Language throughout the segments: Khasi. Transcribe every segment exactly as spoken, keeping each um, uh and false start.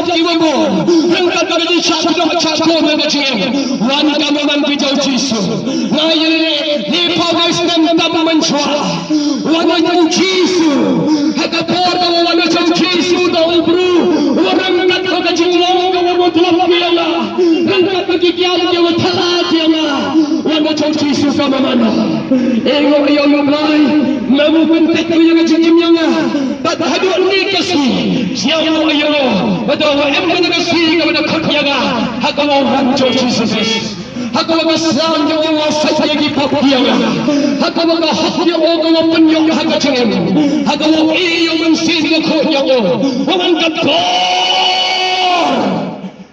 ki wa bun, ryngkat ka jingshah kynnoh shah kum ka jingim. Wan kam u man phi, ïa u Jisu. Nga ïa lade, liphew ngut snem tam mynshuwa. Wan ïa u Jisu. Ha ka por kaba wan ïa u Jisu da u briew, u ryngkat ka jinglong kaba mutlah ïa nga. Ryngkat ki kiam ki wa thala ïa nga. Wan ïa u Jisu kam u man. Ïa u, ïa u Blai, me u pyntek ïa ka jingim ïa nga. Bad haduh kane ka sngi, sngewthuh ïa u, ba da wa em kane ka sngi kaba da khot ïa nga ha ka wa u wan jong u Jisu Khrist. Ha ka wa ka snam jong u wa sait ïa ki pop ïa nga. Ha ka wa ka hok jong u ka wa pynïoh ha ka jingim. Ha ka wa u ïoh mynsiem ka khot jong u. Wa man ka por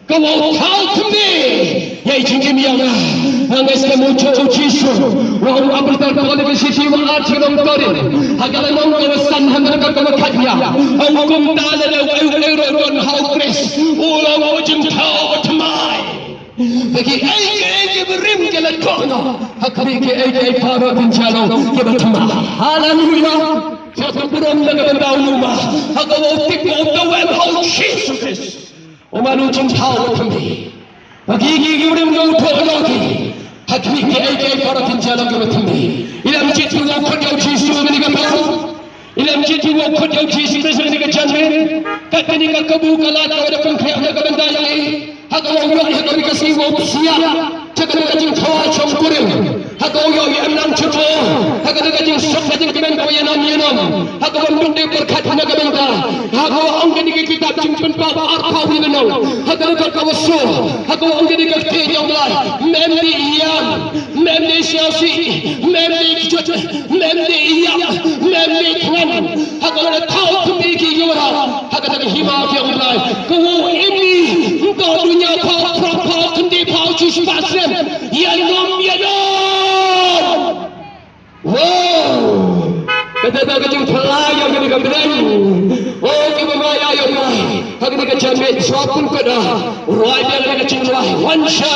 ka wa u thaw thymmai ïa i jingim ïa nga. Nga ngeit skhem u Jisu, wa ong ha Peter Paul ka shithi wa ar, sha ki nong Korinth, ha ka lynnong ka wa san, ha ka dkhot ka wa khatñiaw, ong kumta lada uei uei ruh u don ha u Khrist, u long u jingthaw ba thymmai. Ba kiei kiei kiba rim ki la kohnguh, ha khmih, kiei kiei baroh kin sa long kiba thymmai. Haleluya. Sa ka burom na ka bynta u Blei, ha ka wa u tip, wa u tawem ha u Jisu Khrist. U man u jingthaw ba thymmai. Ba ki ki ki u rim, u thoh ïa ki. Ha khmih, kiei kiei baroh kin sa long kiba thymmai. I lem jied phi wa u khot ïa u Jisu ha kane ka por? I lem jied phi wa u khot ïa u Jisu Khrist ha kane ka janmiet? Kat kane ka kabu ka lad ka wa da pynkhreh na ka bynta ïa i. Ha ka wa u ïoh ha kane ka sngi, wa u psiah sha kane ka jingkhawai shongkurim. Ha ka wa u ïoh ïa i imlang jyrwoh. Ha kane ka jingsuk ka jingkmen ka wa ïalam ïalam. Ha ka wa ym dei pyrkhat na ka bynta. Ha ka wa ong kane ka kitab Jingpynpaw arphew, lynnong, ha ka dkhot ka wa soo, ha ka wa ong kane ka ktien jong u Blai: Mem dei ïam, mem dei sngewsih, mem dei kjut, mem dei ïap, mem dei thngan. Ha ka wa da thaw thymmai ki ïa u Blai ha kata ka hima jong u Blai. Ka wa u im i, ym toh duna phew, phraphew, khyndaiphew, shispah snem. Ïalam, ïalam. Wow! Kata ka jingpyllait ïa kane ka bneng. O kiba ma ïa ïa ma. Ha kane ka janmiet, sngewbha pun kata. Rwai biang kane ka jingrwai. Wan sha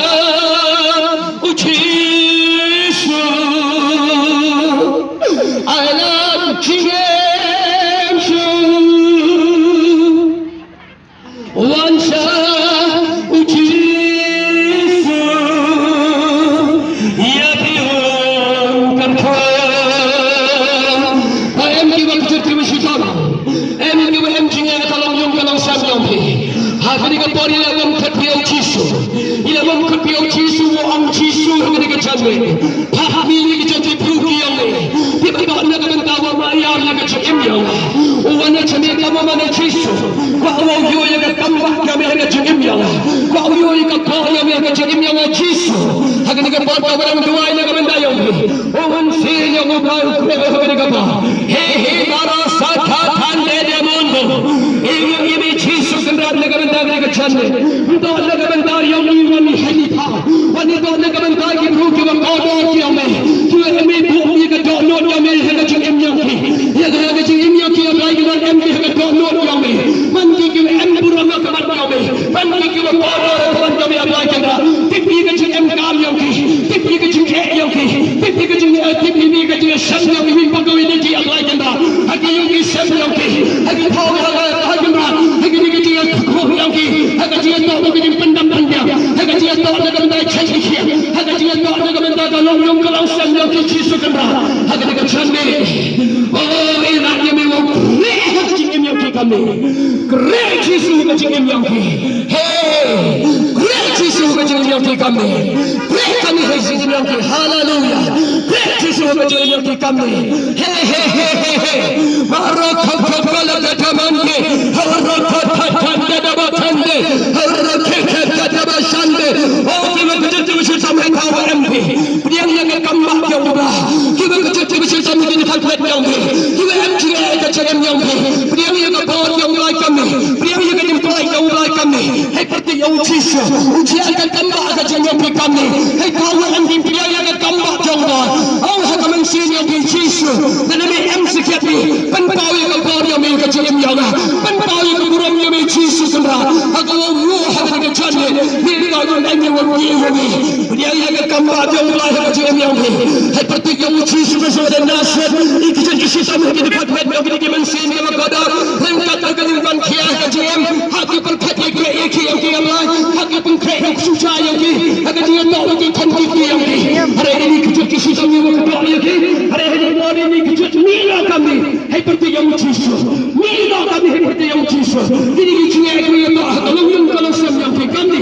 u Jisu. Ai la u Jisu. Wan sha u Jisu, ïa phi un kyrkhu. Ba em kiba kjut kiba shitom, em kiba em jingeh ha ka long ïung ka long sem jong phi. Ha kane ka por, ïa lade bym khot phi ïa u Jisu. Ïa lade bym khot phi ïa u Jisu, wa ong Jisu ha kane ka janmiet. Phah mih ïa ki jong ki briew ki ïong me. Tip ba na ka bynta wa ma ïa ka jingim ïa nga. U wan ïa ka jingim ka ma ma na Jisu. Wa u ïoh ïa ka kam ba ka me ha ka jingim ïa nga. Wa u ïoh ïa ka bor ïa me ha ka jingim ïa nga Jisu. Ha kane ka por ka wa dang duwai na ka bynta ïong me. U wan sien ïa u ba u kre ha kane ka por. He he bara sa tha than de de mon do. Ïa me Jisu Kynrad na ka bynta kane ka janmiet. Nto na ka bynta ïong me wan hi ni tha. Wan ïa ka na ka bynta ki briew kiba kordor ki ïong me. Kiba em, buh ïa ka dohnud ïong me ha ka jingim ïong ki. Ïa ka, ha ka jingim ïong ki, ïa ka, ïa ka em ki ha ka dohnud ïong me. Man ki kiba em burom ha khmat ïong me. Man ki kiba kordor ha khmat ïong me, ïa ka, ïa ka. Tip ïa ka jingem kam ïong ki. Tip ïa ka jingeh ïong ki. Tip ïa ka jing, eh, tip ïa ka jingeh shan ïong ki. Ba ka wi ne ki, ïa ka, ïa ka. Ha ki ïong ki sem ïong ki. Ha ki thaw ha ka, ha ki mra. Ha ki ne ki jingeh khuh ïong ki. Ha ka jingeh toh ka jingpyndam pyndiang. Ha ka jingeh toh ka jingpyndam chai ki khiah. Ha ka jingeh toh ka jingpyndam ka long ïong ka long sem ïong ki Jisu Kynrad. Ha ka jingeh ka chan ne. Oh, ïa na ïa me wa kre ha ka jingim ïong ki kam ne. Kre Jisu ha ka jingim ïong ki. Hey, kre Jisu ha ka jingim ïong ki kam ne. Kre kam ne ha ka jingim ïong ki. Hallelujah. Kre Jisu ha ka jingim ïong ki kam ne. Hey, hey, hey, hey, hey. Maro khop khop ka la ka taman ke. Haro khop khop khop ka da ba tande. Haro khop khop ka da ba shande. Oh, ki ma ka jingim Jisu sam hai ka wa em phi. Pdiang ïa ka kam ba jong u Blai. Kiba kjut kiba shitom ki dei ka klet jong phi. Kiba em jingeh ka jingem jong phi. Pdiang ïa ka bor jong u Blai kam ne. Pdiang ïa ka jingpynlait jong u Blai kam ne. Hei pyrthei ïa u Jisu. U jia ka kam ba ka jingem jong phi kam ne. Hei ka wa em phi pdiang ïa ka kam ba jong u Blai. Ong ha ka mynsiem jong phi Jisu. Lada me em sakhiat phi. Pynpaw ïa ka bor jong me ka jingem jong nga. Pynpaw ïa ka burom jong me Jisu Kynrad. Ha ka wa u ha ka jingem jong me. Me ka wa em ïa wa em ïa me. Pdiang ïa ka kam ba jong u Blai ha ka jingim jong phi. Hei pyrthei ïa u Jisu Khrist uba na Nasareth. Ïa ki jong ki shitom ki dei pat met ïa ki dei ki mynsiem ki ba kordor. Ryngkat ka jingpynkhia ha ka jingim. Ha ki pyrkhat ïa ki Shisha ïa ki, ha ka jingïatoh ïa ki khun ki kti ïa ki. Hynrei ïa kine ki kjut ki shisha ngi wa kdoh ïa ki. Hynrei ha kine ki kjut ngi la kam ngi. Hei pyrthei ïa u Jisu. Ngi la kam ngi hei pyrthei ïa u Jisu. Kine ki jingeh ki ïatoh ha ka long ïa ka long sem ïa ki kam ngi.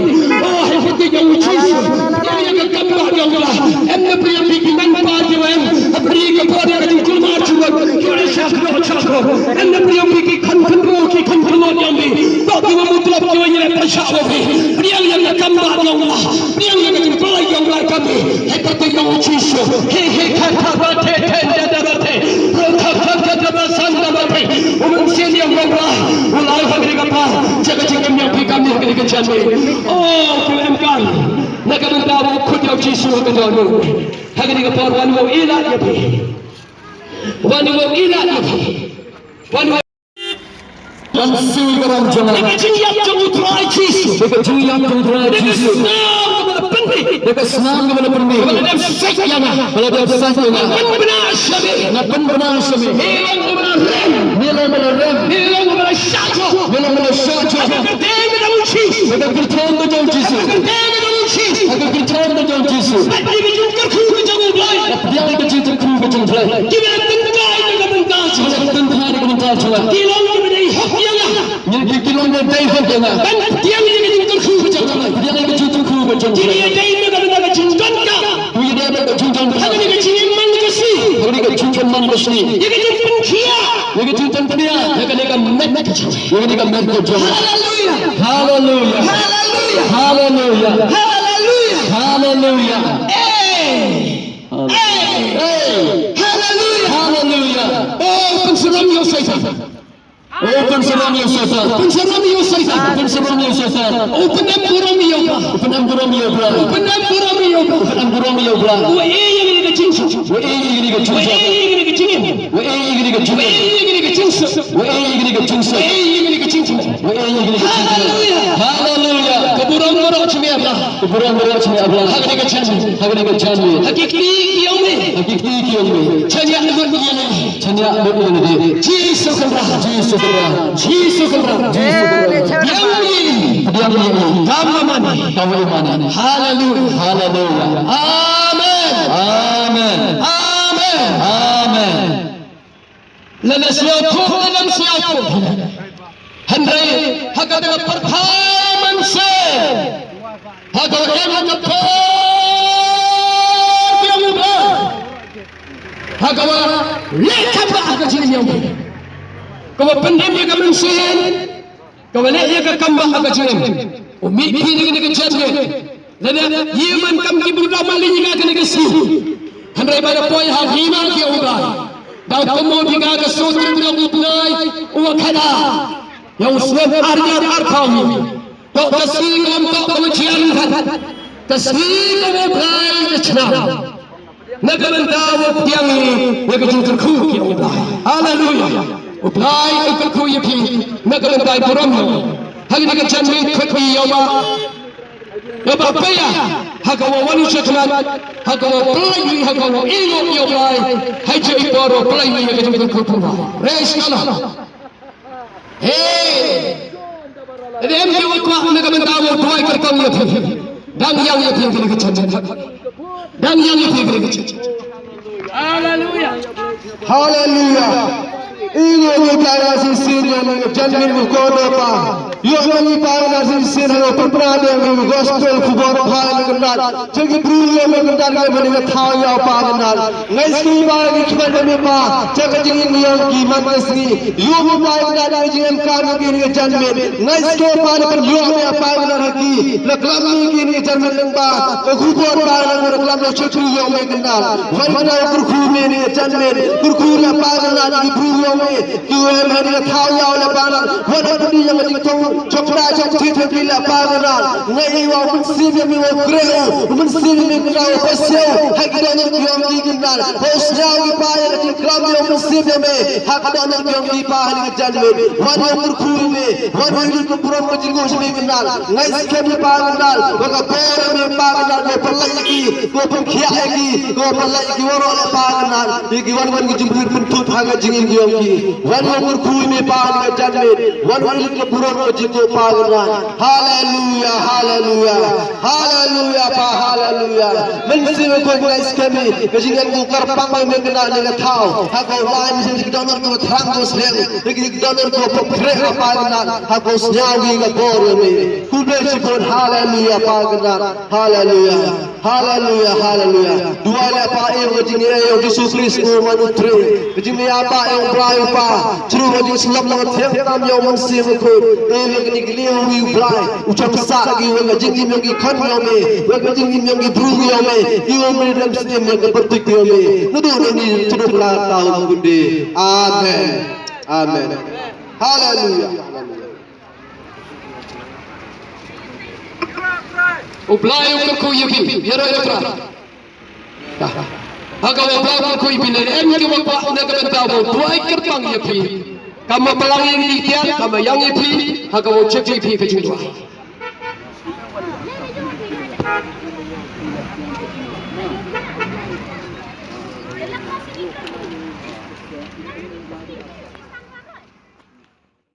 Oh hei pyrthei ïa u Jisu. Ïa ka kam ba ïa u la. Em na pyrthei ïa ki nang pa ïa em. Ha pyrthei ka por ïa ka jingkulmar jingwan. Ki ïa shah kdoh shah kdoh. Em na pyrthei ïa ki khun khun ro ki khun khun lot ïa mi. Toh ki wa mutlop ki wa ïa ka shah wa phi. Pyrthei ïa ka kam ba ïa u la. Pdiang ïa ka jingpyllait ïa u Blei kane. Hei pyrthei ïa u Jisu. Hei hei kha kha ba the the da da ba the. Ro kha kha kha da ba san da ba the. U Mynsiem ïa u Blei. U la ha kane ka por. Jaka jingim ïa phi kane ha kane ka janmiet. O, u em kan. Na ka bynta ba u khot ïa u Jisu ha ka dohnud. Ha kane ka por wan u ïa la ïa phi. Wan u ïa la ïa phi. Wan u Kan siew ka ram jong nga. Ka jingïap jong u Trai Jisu. Ka jingïap jong u Trai Jisu. Ka snam kaba la pynmih. Kaba la dep sait ïa nga. Kaba la dep sait ïa nga. Nga pynbna sha me. Nga pynbna sha me. Me long kaba la rem. Me long kaba la rem. Me long kaba la shah jong. Me long kaba la shah jong. Ha ka kyrteng ka jong u Jisu. Ha ka kyrteng ka jong u Jisu. Ha ka kyrteng ka jong u Jisu. Ha ka kyrteng ka jong u Jisu. Pdiang ïa ka jingkyrkhu ka jong u Blei. Pdiang ïa ka jingkyrkhu ka jong u Blei. Kiba la tynkhie na ka bynta jong nga. Kiba la tynkhie na ka bynta jong nga. Ki long kiba dei hok ïa nga. Ngi ki ki long ba dei hok ïa nga. Ban pdiang ïa ka jingkyrkhu ka jong nga. Pdiang ïa ka jingkyrkhu ka jong nga. Ki ïa dei na ka bynta ka jingdonkam. Ki ïa dei na ka jingdonkam. Ha kane ka jingim man ka sngi. Ha kane ka jingim man ka sngi. Ïa ka jingpynkhiah. Ïa ka jingpynkhiah. Ïa kane ka met ka jong. Ïa kane ka met ka jong. Haleluya. Haleluya. Haleluya. Haleluya. Haleluya. Haleluya. Eh. Eh. Haleluya. Haleluya. Oh, pynsyriem ïa u Soitan. Oh, pynsyriem ïa u Soitan. Pynsyriem ïa u Soitan. Pynsyriem ïa u Soitan. Oh, pynem burom ïa u Blei. Pynem burom ïa u Blei. Pynem burom ïa u Blei. Pynem burom ïa u Blei. Wa ïa ïa ka jingsuk. Wa ïa ïa ka jingsuk. Wa ïa ïa ka jingim. Wa ïa ïa ka jingim. Wa ïa ïa ka jingsuk. Wa ïa ïa ka jingsuk. Wa ïa ïa ka jingim. Wa ïa ïa ka jingim. Haleluya. Haleluya. Ka burom baroh jong me, Blei. Ka burom baroh jong me, Blei. Ha kane ka janmiet. Ha kane ka janmiet. Ha ki kti ki ong me. Ha ki kti ki ong me. Shaniah lut ïa lade. Shaniah lut ïa lade. Jisu Kynrad. Jisu Kynrad. Jisu Kynrad. Jisu Kynrad. Pdiang ïa i. Pdiang ïa i. Kam wa mane. Kam wa mane. Haleluya. Haleluya. Amen. Amen. Amen. Amen. Lada sngewthuh lada sngewthuh. Hynrei ha kata ka pyrthei mynsiem. Ha ka em ha ka por biang u Blei. Ha kaba leh kam ba ha ka jingim. Kaba pyndem ïa ka mynsiem. Kaba leh ïa ka kam ba ha ka jingim. U mih phi na kane ka janmiet. Lada ïa man kam ki bynta man lynga kane ka sngi. Hynrei ba da poi ha hima ki ong ba. Da u kynmaw phi ka ka sut ki bynta u Blei u wa khada. Ïa u snem ar hajar arphew. Toh ka sngi ka lam toh ka wa jian khat. Ka sngi ka wa Blei ka chna. Na ka bynta u pdiang ïa ka jingkyrkhu ki ong Blei. Haleluya. U Blei u kyrkhu ïa phi na ka bynta i burom. Ha kane ka janmiet khot ïa u ba. Ïa ba pia ha ka wa wan u shakmat ha ka wa pynlait ïa ha ka wa ïoh ïa u Blei. Hai jai por wa pynlait ïa ka jingkyrkhu pynlait. Praise the Lord. Hey! Em ïa u kwah na ka bynta u duwai kyrkhu ïa phi. Dang ïa u ïa phi kane ka chan. Dang ïa u ïa phi kane ka chan. Hallelujah. Hallelujah. Ïa u Blei na shisien ïa ngi jan min ko da pa. Ïa ngi pa na shisien ha u pynpra de ngi gospel khubor bha ngi nat. Jong ki briew ïa ngi nat ngi mane ka thaw ïa pa ngi nat. Ngai sngi ba ngi khmat ba mi pa, cha ka jingim ngi ïong ki man ka sngi. Ïoh mi pa ngi nat ngi jingim ka ngi ki ngi jan min. Ngai sngi pa ngi pan ïoh mi pa ngi nat ki. La klam ngi ki ngi jan min ngi ba. Ka khubor ba ngi nat klam la chukri ïoh mi ngi nat. Wan ka kyrkhu mi ngi jan min. Kyrkhu la pa ngi nat ki briew ïoh mi. Ki wen ha ngi thaw ïa la pa ngi nat. Wan ka di ïa ngi tong. Chok na chok chit ha ki la pa ngi nat. Ngai wa u mynsiem ïa mi wa u kreh u, u mynsiem ïa mi kynrad u pasiaw, ha ki dohnud ki ong ki kynrad, ha u sñiaw ki pa ïa ka jingklam ïa u mynsiem ïa mi, ha ki dohnud ki ong ki pa ha ka janmiet, wan ïa u kyrkhu ïa mi, wan ïa u lut burom ka jingkyrkhu ïa mi kynrad, ngai skhem ïa pa kynrad, wa ka por ïa mi pa kynrad, ko pynlait ïa ki, ko pynkhiah ïa ki, ko pynlait ïa ki waroh ïa pa kynrad, ïa ki wan wan ki jingpynthut ha ka jingim ki ong ki, wan ïa u kyrkhu ïa mi pa ha ka janmiet, wan ïa u lut burom ka jingkyrkhu Pa Kynrad. Haleluya, haleluya, haleluya, Pa, haleluya. Mynsiem Bakhuid nga ai skhem ïa ka jingïaid kyrpang ïa me kane ka thaw. Ha ka wan jong ki donor kiba thrang kiba sliang, ki donor kiba pynkhreh, Pa Kynrad. Ha ka sngew ïa ka bor ïa me. Khublei shibun, haleluya, Pa Kynrad. Haleluya. Haleluya, haleluya. Duwai leh Pa ïa ka jingïaid ïa u Jisu Khrist u man u trei. Ka jingïaid Pa ïa u Blai u Pa. Through ka jingslap lang thiang tam ïa u Mynsiem Bakhuid. Ïa ka jingïaid ïa u Blai. U chang sah ïa ka jingim ïa ki khun ïa me. Ïa ka jingim ïa ki briew ïa me. Ïa u Mynsiem ïa ka pyrthei ïa me. Naduh nangne through la ta u kundi. Amen. Amen. Haleluya. U Blai u kyrkhu ïa phi, ïaroh ïa u Trai. Ha kaba u Blai u kyrkhu ïa phi, lada em kiba kwah na ka bynta u duwai kyrpang ïa phi. Kam plang ïa ngi tiang, kam ïeng ïa phi, ha kaba u check ïa phi ka jingduwai.